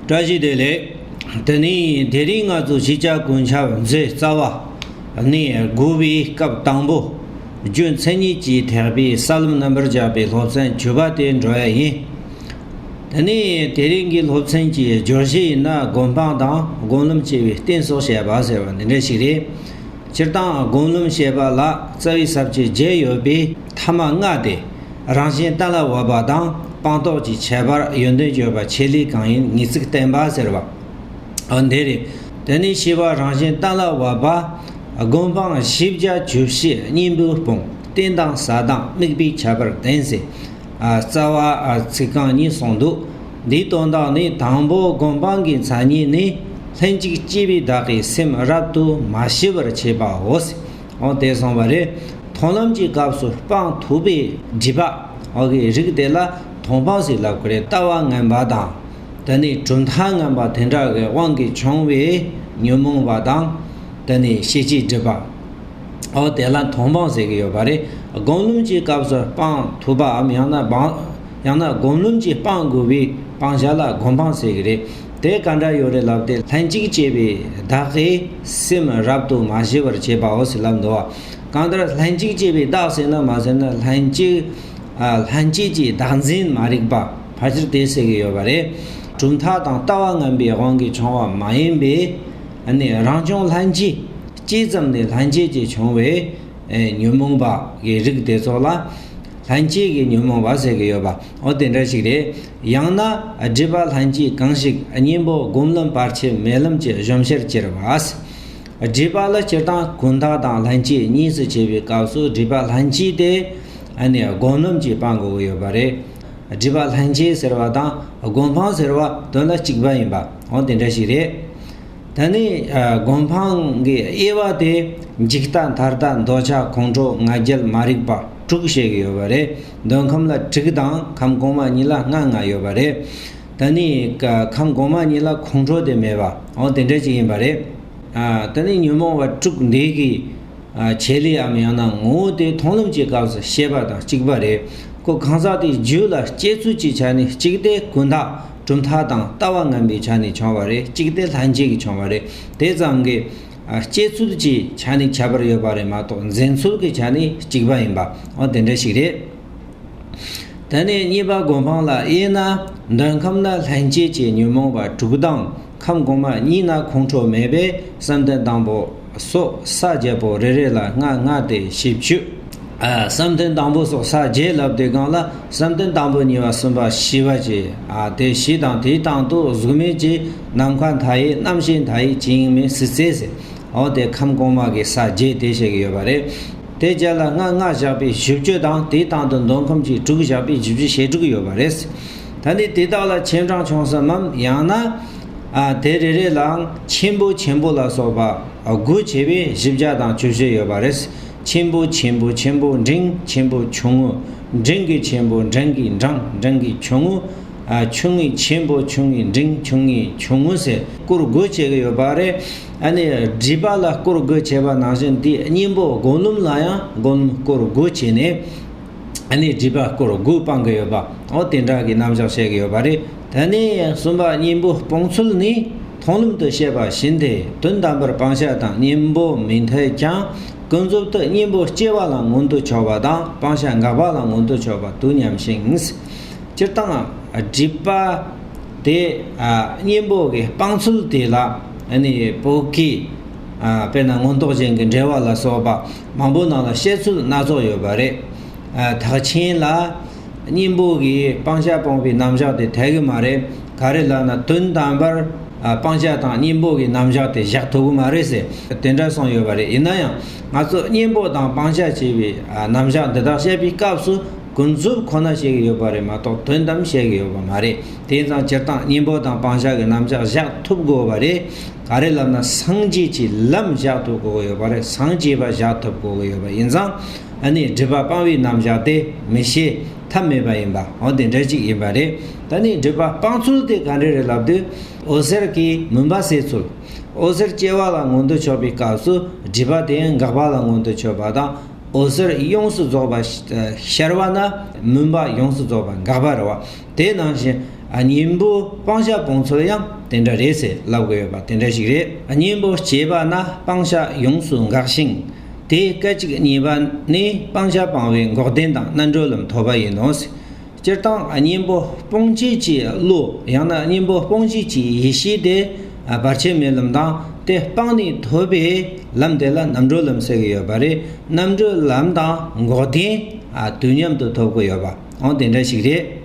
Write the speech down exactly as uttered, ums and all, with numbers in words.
བཀྲ་ཤིས་བདེ་ལེགས། དེ་ནས་དེ་རིང་ང་ཚོ་ཤེས་བྱ་ཀུན་ཁྱབ་མཛོད་རྩ་བ་ནས་དགུ་པའི་སྐབས་དང་པོ། རྒྱུ་མཚན་ཉིད་ཀྱིས་ཐེག་པའི་ས་ལམ་རྣམ་པར་བཞག་པའི་སློབ་ཚན་བཅུ་པ་དེ་འགྲོ་ཡ་ཡིན། དེ་ནས་དེ་རིང་གི་སློབ་ཚན་གྱི་བརྗོད་གཞི་ཡིན་ན་སྒོམ་སྤང་དང་སྒོམ་ལམ་བཅས་པའི་རྟེན་སོགས་བཤད་པ་ཟེར་བ་འདི་འདྲ་ཞིག་རེད། སྤྱིར་བཏང་སྒོམ་ལམ་བཤད་པ་ལ་རྩ་བའི་ས་བཅད་བརྒྱད་ཡོད་པའི་ཐ་མ་ལྔ་སྟེ། རང་བཞིན་གཏན་ལ་དབབ་པ་དང་སྤངས་རྟོགས་ཀྱི་ཁྱད་པར། ཡོན་ཏན་བརྗོད་པ། ཆེད་ལས་གང་ཡིན། ངེས་ཚིག་བསྟན་པ་ཟེར་བ། འོ་འདི་རེད། དེ་ནས་བྱིས་པ་རང་བཞིན་གཏན་ལ་དབབ་པ། སྒོམ་སྤང་ཤེས་བྱ་བཅུ་བཞི་གཉེན་པོས་སྤོང་། རྟེན་དང་ས་དང་དམིགས་པའི་ཁྱད་པར་བསྟན་ཟེར། ཨ། རྩ་བ། ཨ། ཚིག་རྐང་གཉིས་གསུངས་འདུག་འདིའི་དོན་དག་ནི་དང་པོ་སྒོམ་སྤང་གི་མཚན་ཉིད་ནི་ལྷན་ཅིག་སྐྱེས་པའི་བདག་གི་སེམས་རབ་ཏུ་མ་ཞི་བར་བྱེད་པའོ། འོ་དེ་གསུངས་པ་རེད། མཐོང་ལམ་གྱི་སྐབས་སུ་སྤང་ཐུབ་པའི་སྒྲིབ་པ། འོ་གི་རིགས་དེ་ལ་མཐོང་སྤང་ཟེར་ལབ་ཀྱི་རེད། ལྟ་བ་ངན་པ་དང་། དེ་ནས་གྲུབ་མཐའ་ངན་པ་དེ་འདྲ་གི་དབང་གིས་བྱུང་བའི་ཉོན་མོངས་པ་དང་། དེ་ནས་ཤེས་བྱའི་སྒྲིབ་པ། འོ་དེ་ལ་མཐོང་སྤང་ཟེར་གྱི་ཡོད་པ་རེད། སྒོམ་ལམ་གྱི་སྐབས་སུ་སྤང་ཐུབ་པའམ་ཡང་ན་སྤང་། ཡང་ན་སྒོམ་ལམ་གྱིས་སྤང་དགོས་པའི་སྤང་བྱ་ལ་སྒོམ་སྤང་ཟེར་གྱི་རེད། དེ་ག་འདྲ་ཡོད་རེད་ལབ་དེ། ལྷན་ཅིག་སྐྱེས་པའི་བདག་གི་སེམས་རབ་ཏུ་མ་ཞི་བར་བྱེད་པའོ་ཟེར་ལབ་འདུག་བ། གང་ལྟར་ལྷན་ཅིག་སྐྱེས་པའི་བདག་ཟེར་ན་མ་ཟེར་ན་ལྷན་ཅིག་ཨ། ལྷན་སྐྱེས་ཀྱི་བདག་འཛིན་མ་རིག་པ་ཕལ་ཆེར་དེ་ཟེར་གྱི་ཡོད་པ་རེད། གྲུབ་མཐའ་དང་ལྟ་བ་ངན་པའི་དབང་གིས་བྱུང་བ་མ་ཡིན་པའི། ཨ་ནི་རང་བྱུང་ལྷན་སྐྱེས། སྐྱེས་ཙམ་ནས་ལྷན་སྐྱེས་ཀྱིས་བྱུང་བའི། ཨེ། ཉོན་མོངས་པ་གི་རིགས་དེ་ཚོ་ལ་ལྷན་སྐྱེས་ཀྱི་ཉོན་མོངས་པ་ཟེར་གྱི་ཡོད་པ། འོ་དེ་འདྲ་ཞིག་རེད། ཡང་ན་སྒྲིབ་པ་ལྷན་སྐྱེས་གང་ཞིག་གཉེན་པོ་སྒོམ་ལམ་བར་ཆད་མེད་ལམ་གྱི་གཞོམ་ཕྱིར་གྱུར་པ། སྒྲིབ་པ་ལ་སྤྱིར་བཏང་ཀུན་བརྟགས་དང་ལྷན་སྐྱེས་གཉིས་སུ་ཕྱེ་བའི་སྐབས་སུ་སྒྲིབ་པ་ལྷན་སྐྱེས་དེ། ཨ་ནི་སྒོམ་ལམ་གྱིས་སྤང་དགོས་ཀྱི་ཡོད་པ་རེད། སྒྲིབ་པ་ལྷན་སྐྱེས་ཟེར་བ་དང་སྒོམ་སྤང་ཟེར་བ་དོན་ལ་གཅིག་པ་ཡིན་པ། འོ་དེ་འདྲ་ཞིག་རེད། ད་ནི་ཨ་སྒོམ་སྤང་གི་དབྱེ་བ་དེ་འཇིག་ལྟ་མཐའ་ལྟ་འདོད་ཆགས་ཁོང་ཁྲོ་ང་རྒྱལ་མ་རིག་པ་དྲུག་བཤད་ཀྱི་ཡོད་པ་རེད། འདོད་ཁམས་ལ་དྲུག་དང་ཁམས་གོང་མ་གཉིས་ལ་ལྔ་ལྔ་ཡོད་པ་རེད། ད་ནི་ཁམས་གོང་མ་གཉིས་ལ་ཁོང་ཁྲོ་དེ་མེད་པ། འོ་དེ་འདྲ་ཅིག་ཡིན་པ་རེད། ཨ། ད་ནི་ཉོན་མོངས་པ་དྲུག་འདི་གི་ཨ། ཆེད་ལས་འམ་ཡང་ན་ངོ་བོ་དེ་མཐོང་ལམ་གྱི་སྐབས་སུ་བཤད་པ་དང་གཅིག་པ་རེད། ཁོ་གང་ཟག་དེའི་རྒྱུད་ལ་སྐྱེ་ཚུལ་གྱི་ཆ་ནས་གཅིག་སྟེ་ཀུན་བརྟགས་གྲུབ་མཐའ་དང་ལྟ་བ་ངན་པའི་ཆ་ནས་བྱུང་བ་རེད། གཅིག་སྟེ་ལྷན་སྐྱེས་ཀྱིས་བྱུང་བ་རེད། དེ་ཙམ་གྱིས་ཨ། སྐྱེ་ཚུལ་གྱི་ཆ་ནས་ཁྱད་པར་ཡོད་པ་རེད་མ་གཏོགས་འཛིན་ཚུལ་གྱི་ཆ་ནས་གཅིག་པ་ཡིན་པ། འོ་དེ་འདྲ་ཞིག་རེད། དེ་ནས་གཉིས་པ་སྒོམ་སྤང་ལ་དབྱེ་ན། འདོད་ཁམས་ན་ལྷན་སྐྱེས་ཀྱི་ཉོན་མོངས་པ་དྲུག་དང་། ཁམས་གོང་མ་གཉིས་ན་ཁོང་ཁྲོ་མེད་པས་བསམ་གཏན་དང་པོ་སོགས་ས་བརྒྱད་པོ་རེ་རེ་ལ་ལྔ་ལྔ་སྟེ་བཞི་བཅུ། ཨ། བསམ་གཏན་དང་པོ་སོགས་ས་བརྒྱད་ལབ་དུས་སྒང་ལ་བསམ་གཏན་དང་པོ་གཉིས་པ་གསུམ་པ་བཞི་པ་བཅས། ཨ། དེ་བཞི་དང་དེའི་སྟེང་དུ་གཟུགས་མེད་ཀྱི་ནམ་མཁའ་མཐའ་ཡས། རྣམ་ཤེས་མཐའ་ཡས། ཇི་ཡིན་མིན་སྲིད་རྩེ་ཟེར། འོ་དེ་ཁམས་གོང་མ་གི་ས་བརྒྱད་དེ་བཤད་ཀྱི་ཡོད་པ་རེད། དེ་བརྒྱད་ལ་ལྔ་ལྔ་བཞག་པའི་བཞི་བཅུ་དང་། དེའི་སྟེང་དུ་འདོད་ཁམས་ཀྱི་དྲུག་བཞག་པའི་བཞི་བཅུ་ཞེ་དྲུག་ཡོད་པ་རེད། ད་ནི་དེ་དག་ལ་ཆེ་འབྲིང་ཆུང་གསུམ་མམ། ཡང་ན། ཨ། དེ་རེ་རེ་ལའང་ཆེན་པོ་ཆེན་པོ་ལ་སོགས་པ་དགུ་ཕྱེ་བས་བཞི་བརྒྱ་དང་བཅུ་བཞི་ཡོད་པ་རེད། ཆེན་པོ་ཆེན་པོ་ཆེན་པོ་འབྲིང་། ཆེན་པོ་ཆུང་ངུ་འབྲིང་གི་ཆེན་པོ། འབྲིང་གི་འབྲིང་། འབྲིང་གི་ཆུང་ངུ། ཨ། ཆུང་ངུའི་ཆེན་པོ། ཆུང་ངུའི་ཆུང་ངུའི་ཆུང་ངུ་ཟེར་སྐོར་དགུ་ཕྱེ་གི་ཡོད་པ་རེད། ཨ་ནི་སྒྲིབ་པ་ལ་སྐོར་དགུ་ཕྱེ་བ་ནང་བཞིན་དེའི་གཉེན་པོ་སྒོམ་ལམ་ལ་ཡང་སྒོམ་ལམ་སྐོར་དགུ་ཕྱེ་ནས། ཨ་ནི་སྒྲིབ་པ་སྐོར་དགུ་སྤང་གི་ཡོད་པ། འོ་དེ་འདྲ་གི་རྣམ་གཞག་བཤད་གི་ཡོད་པ་རེད། དེ་ནས་གསུམ་པ་གཉེན་པོ་སྤོང་ཚུལ་ནི། མཐོང་ལམ་དུ་བཤད་པ་བཞིན་ཏེ། དོན་དམ་པར་སྤང་བྱ་དང་གཉེན་པོ་མི་འཐད་ཀྱང་། ཀུན་རྫོབ་ཏུ་གཉེན་པོ་སྐྱེ་བ་ལ་མངོན་དུ་ཕྱོགས་པ་དང་སྤང་བྱ་འགག་པ་ལ་མངོན་དུ་ཕྱོགས་པ་དུ་མཉམ་ཞིང་། སྤྱིར་བཏང་སྒྲིབ་པ་དེ། ཨ། གཉེན་པོ་གི་སྤང་ཚུལ་དེ་ལ་ཨ་ནི་བོད་སྐད། ཨ། དཔེར་ན་མངོན་རྟོགས་རྒྱན་གྱི་འགྲེལ་པ་ལ་སོགས་པ་མང་པོ་ནང་ལ་བཤད་ཚུལ་སྣ་ཚོགས་ཡོད་པ་རེད། ཨ། ཐེག་ཆེན་ལ་གཉེན་པོ་གི་སྤང་བྱ་སྤོང་བའི་རྣམ་གཞག་དེ་འཐད་གི་མ་རེད། ག་རེ་ལབ་ན་དོན་དམ་པར། ཨ། སྤང་བྱ་དང་གཉེན་པོ་གི་རྣམ་གཞག་དེ་བཞག་ཐུབ་གི་མ་རེད་ཟེར་དེ་འདྲ་གསུངས་ཡོད་པ་རེད། ཡིན་ན་ཡང་ང་ཚོ་གཉེན་པོ་དང་སྤང་བྱ་ཅེས་པའི། ཨ། རྣམ་གཞག་འདི་དག་བཤད་པའི་སྐབས་སུ་ཀུན་རྫོབ་ཁོ་ན་བཤད་ཀྱི་ཡོད་པ་རེད་མ་གཏོགས་དོན་དམ་བཤད་ཀྱི་ཡོད་པ་མ་རེད། དེ་ཙང་སྤྱིར་བཏང་གཉེན་པོ་དང་སྤང་བྱ་གི་རྣམ་གཞག་བཞག་ཐུབ་དགོས་པ་རེད། ག་རེ་ལབ་ན་སངས་རྒྱས་ཀྱི་ལམ་བཞག་ཐུབ་དགོས་ཀྱི་ཡོད་པ་རེད། སངས་རྒྱས་པ་བཞག་ཐུབ་དགོས་ཀྱི་ཡོད་པ་ཡིན་ཙང་། ཨ་ནི་སྒྲིབ་པ་སྤང་བའི་རྣམ་གཞག་དེ་མི་ཤེས་ཐབས་མེད་པ་ཡིན་པ། འོ་དེ་འདྲ་ཅིག་ཡིན་པ་རེད། ད་ནི་སྒྲིབ་པ་སྤང་ཚུལ་དེ་ག་འདྲ་རེད་ལབ་དུས། འོད་གསལ་གྱི་མུན་པ་སེལ་ཚུལ། འོད་གསལ་སྐྱེ་བ་ལ་མངོན་དུ་ཕྱོགས་པའི་སྐབས་སུ་སྒྲིབ་པ་དེ་ཡང་འགག་པ་ལ་མངོན་དུ་ཕྱོགས་པ་དང་། འོད་གསལ་ཡོངས་སུ་རྫོགས་པ་ཤར་བ་ན་མུན་པ་ཡོངས་སུ་རྫོགས་པ་འགག་པ་རེད་བ། དེ་ནང་བཞིན་ གཉེན་པོ་སྤང་བྱ་སྤོང་ཚུལ་ཡང་དེ་འདྲ་རེད་ཟེར་ལབ་དགོས་ཡོད་པ་དེ་འདྲ་ཞིག་རེད། གཉེན་པོ་སྐྱེས་པ་ན་སྤང་བྱ་ཡོངས་སུ་འགགས་ཤིང་། དེ་སྐད་ཅིག་གཉིས་པ་ནས་སྤང་བྱ་སྤངས་པས་འགོག་བདེན་དང་རྣམ་གྲོལ་ལམ་ཐོབ་པ་ཡིན་ནོ། སྤྱིར་བཏང་གཉེན་པོ་སྤོང་བྱེད་ཀྱི་བློ་ཡང་ན་གཉེན་པོ་སྤོང་བྱེད་ཀྱི་ཡེ་ཤེས་དེ་བར་ཆད་མེད་ལམ་དང་དེ་སྤངས་ནས་ཐོབ་པའི་ལམ་དེ་ལ་རྣམ་གྲོལ་ལམ་ཟེར་གྱི་ཡོད་པ་རེད། རྣམ་གྲོལ་ལམ་དང་འགོག་བདེན་དུས་མཉམ་དུ་ཐོབ་ཀྱི་ཡོད་པ་འོ་དེ་འདྲ་ཞིག་རེད།